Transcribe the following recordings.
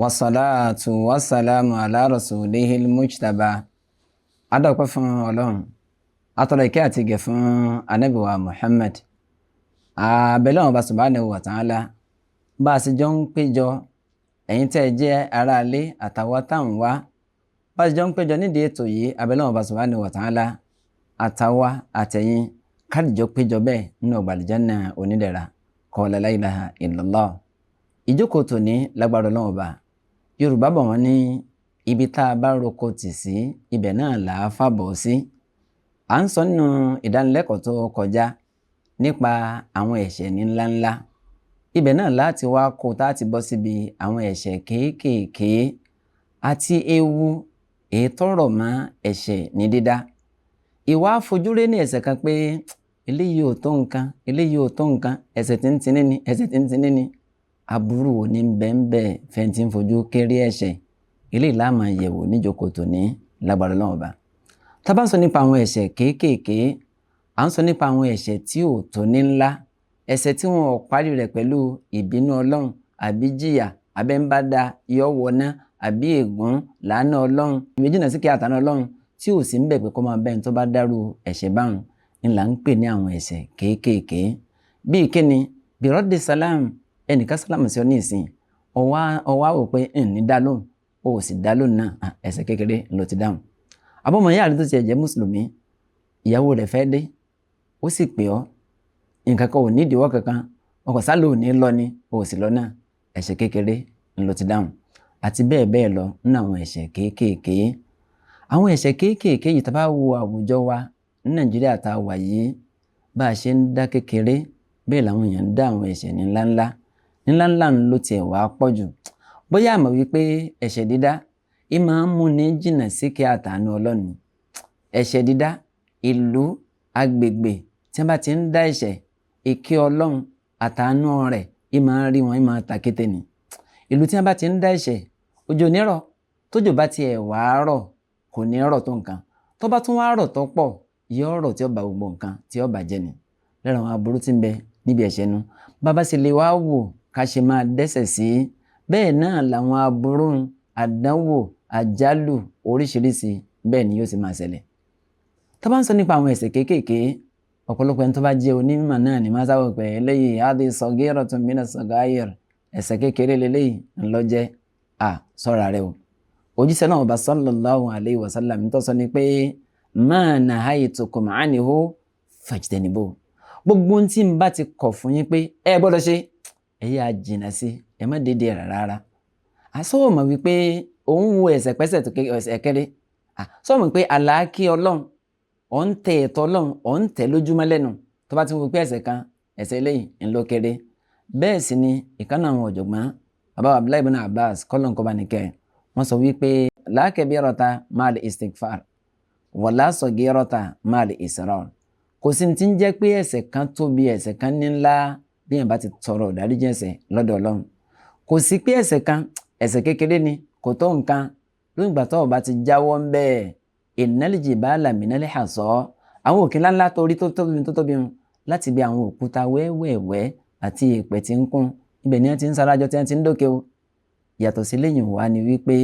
Wasalaatu wasalaamu ala rasulihil mujtaba. Adọ́pẹ́ fún Ọlọ́run, atọ́rọ ìkẹ́ àti ìgẹ̀ fún Ànábì wa Muhammad. Àbẹ̀lẹ̀ ọba subhanahu wa ta'ala, bá a sì jọ ń péjọ, ẹ̀yin tẹ́ ẹ jẹ́ aráalé àtàwọn táwọn wá, bá a sì jọ ń péjọ nídìí ètò yìí, àbẹ̀lẹ̀ ọba subhanahu wa ta'ala àtàwa àtẹ̀yin kádìjọ péjọ bẹ́ẹ̀ nínú ọgbà àlùjánnà onídẹ̀ra. Qala la ilaha illallah. Ìjókòó tòní lágbára Ọlọ́run ọba. Yorùbá bọ̀ wọ́n ní ibi tá a bá roko tì sí, ibẹ̀ náà là á fàbọ̀ sí. À ń sọ nínú ìdánilẹ́kọ̀ọ́ tó kọjá nípa àwọn ẹ̀ṣẹ̀ ní ńláńlá. Ibẹ̀ náà láti wá kó tá a ti bọ́ síbi àwọn ẹ̀ṣẹ̀ kéékèèké àti ewu èyí tó rọ̀ mọ́ ẹ̀ṣẹ̀ ní dídá. Ìwà àfojúrí ní ẹ̀ṣẹ̀ kan pé eléyìí ò tó nǹkan, eléyìí ò tó nǹkan, ẹ̀ṣẹ̀ tíntínní ni, ẹ̀ṣẹ̀ tíntínní ni. Aburú wo ní bẹ́ńbẹ́ fẹ́ntì ń fojú kéré ẹ̀ṣẹ̀? Eléyìí la máa yẹ̀wò níjókòó tòní lágbára Ọlọ́run ọba. Tá bá ń sọ nípa àwọn ẹ̀ṣẹ̀ kéékèèké, à ń sọ nípa àwọn ẹ̀ṣẹ̀ tí ò tó ní ńlá, ẹ̀ṣẹ̀ tí wọn ò parí rẹ̀ pẹ̀lú ìbínú Ọlọ́run àbí jìyà, abẹ́ńbádá, yọ wọná, àbí ègún, làánà Ọlọ́run, ìgbéjìnà sí kí àtàná Ọlọ́run tí ò sí ń bẹ̀ pé kó máa bẹ́ẹ̀ tó bá dárú ẹ̀ṣẹ̀ báwọn ni là ń pè ní àwọn ẹ̀ṣẹ̀ kéékèèké. Bíi kíni? Bírọ́dì sálám, ẹnìkan sálámù sí ọ ní ìsìn, ọwá wò pé ń ní dá lóhùn, ó sì dá lóhùn náà, ẹ̀ṣẹ̀ kékeré ló ti dáhùn. Àbọ̀mọ̀ ìyá rẹ̀ tó ti jẹ́ mùsùlùmí, ìyàwó rẹ̀ fẹ́ dé, ó sì pè ọ́, nǹkan kan ò ní ìdíwọ́ kankan, ọkọ̀ sálò ò ní lọ ni, ó sì lọ náà, ẹ̀ṣẹ̀ kékeré ló ti dáhùn. Àti bẹ́ẹ̀ bẹ́ẹ̀ lọ nínú àwọn ẹ̀ṣẹ̀ kéékèèké. Àwọn ẹ̀ṣẹ̀ kéékèèké yìí tá bá wo àwùjọ wa ní Nàìjíríà tá a wà yìí, bá a ṣe ń dá kékeré, bẹ́ẹ̀ làwọn èèyàn ń dá àwọn ẹ̀ṣẹ̀ ní ńláńlá. Ńláńlá ń ló tiẹ̀ wá pọ̀ jù. Bóyá a mọ̀ wípé ẹ̀ṣẹ̀ dídá, í máa ń múni jìnnà sí kí àtàánú Ọlọ́run. Ẹ̀ṣẹ̀ dídá, ìlú, agbègbè tí wọ́n bá ti ń dá ẹ̀ṣẹ̀, ìkẹ́ Ọlọ́run àtàánú rẹ̀, í máa ń rí wọn, í máa ta kété ni. Ìlú tí wọ́n bá ti ń dá ẹ̀ṣẹ̀, òjò ní rọ̀, tójò bá tiẹ̀ wá rọ̀, kò ní rọ̀ tó nǹkan. Tó bá tún wá rọ̀ tó pọ̀, yóò rọ̀ tí ó ba gbogbo nǹkan tí ó bàjẹ́ ni. Lára àwọn aburú tí ń bẹ níbi ẹ̀ṣẹ̀ nu. Bàbá sì lè wá wò ká ṣe máa dẹ́ṣẹ̀ sí. Bẹ́ẹ̀ náà làwọn aburú, àdánwò, àjálù oríṣiríṣi bẹ́ẹ̀ ni yóò sì máa ṣẹlẹ̀. Tá bá ń sọ nípa àwọn ẹ̀ṣẹ̀ kéékèèké, ọ̀pọ̀lọpọ̀ ẹni tó bá jẹ́ onímọ̀ náà ni máa sábà pé eléyìí hadhi sagiratun mina sagair, ẹ̀ṣẹ̀ kékeré leléyìí ńlọ jẹ́. À sọ́ra rẹ o. Òjíṣẹ́ náà ọba sallallahu alayhi wa sallam tó sọ ni pé ma nahaytukum anhu fajtanibuhu. Gbogbo ohun tí n bá ti kọ̀ fún yín pé ẹ gbọ́dọ̀ ṣe, ẹ yá jìnnà sí, ẹ má dédé rẹ̀ rárá. Àsọ̀wọ̀ mọ̀ wípé òun wo ẹ̀ṣẹ̀ pẹ́sẹ̀ tó ẹ̀ṣẹ̀ kéré. Sọ mọ̀ pé àlàákí Ọlọ́run, ò ń tẹ ẹ̀tọ́ Ọlọ́run, ò ń tẹ̀ lójúmọ́ lẹ́nu. Tó bá ti wo pé ẹ̀ṣẹ̀ kan, ẹ̀ṣẹ̀ eléyìí ń lọ kéré. Bẹ́ẹ̀ sì ni ìkànnì àwọn ọ̀jọ̀gbọ́n, bàbá Abdullahi ibn Abbas, kọ́lọ̀ kọ́ba nìkẹ́, wọ́n sọ wípé la kabirata ma'al istighfar wala sagirata ma'al israr. Kò sí ti ń jẹ́ pé ẹ̀ṣẹ̀ kan tóbi, ẹ̀ṣẹ̀ kan ní ńlá bí èèyàn bá ti tọrọ ìdáríjì ẹ̀ṣẹ̀ lọ́dọ̀ Ọlọ́run. Kò sí pé ẹ̀ṣẹ̀ kan, ẹ̀ṣẹ̀ kékeré ni, kò tó nǹkan. Lóyún ìgbà tó o bá ti jáwọ́ ń bẹ́ẹ̀, innal jibala minal hasa. Àwọn òkè ńláńlá torí tó tóbi tó tóbi hun láti bí àwọn òkúta wẹ́wẹ́wẹ́ àti èèpẹ̀ tí ń kún. Ibẹ̀ ni wọ́n ti ń sarajọ tí wọ́n ti ń dókè o. Yàtọ̀ sí léyìn wá ni wípé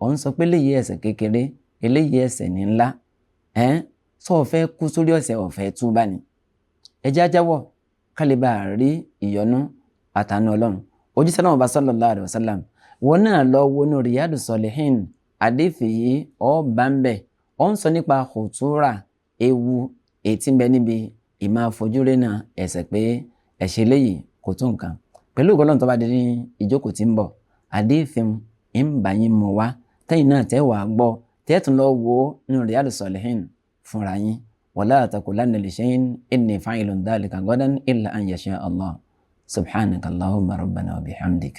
ò ń sọ pé eléyìí ẹ̀ṣẹ̀ kékeré, eléyìí ẹ̀ṣẹ̀ ní ńlá. Ẹ́n, sọ fẹ́ kú sórí ọ̀sẹ̀ ọ̀fẹ́ túbá ni. Ẹ jẹ́ á jáwọ́ ká lè bá rí ìyọ́nú àtàánú Ọlọ́run. Òjíṣẹ́ náà ọba sallallahu alaihi wasallam, wọ́n náà lọ wọnú Riyadu Salihin, àdéfì yìí ó bá ń bẹ̀. Ó ń sọ nípa khutura, ewu èyí tí ń bẹ níbi ìmáa fojúrénà ẹ̀ṣẹ̀ pé ẹ̀ṣẹ̀ eléyìí kò tó nǹkan. Pẹ̀lú ògo Ọlọ́run tó bá di ní ìjókòó tí ń bọ̀, àdéfì ń bá yín mú wá. Tẹ́yìn náà tẹ́ wàá gbọ́, tẹ́ tún lọ wo nínú Riyadu Salihin fúnra yín. Wala taqulanna li shay'in inni fa'ilun dhalika ghadan illa an yasha Allah. Subhanaka Allahumma rabbana wa bihamdik.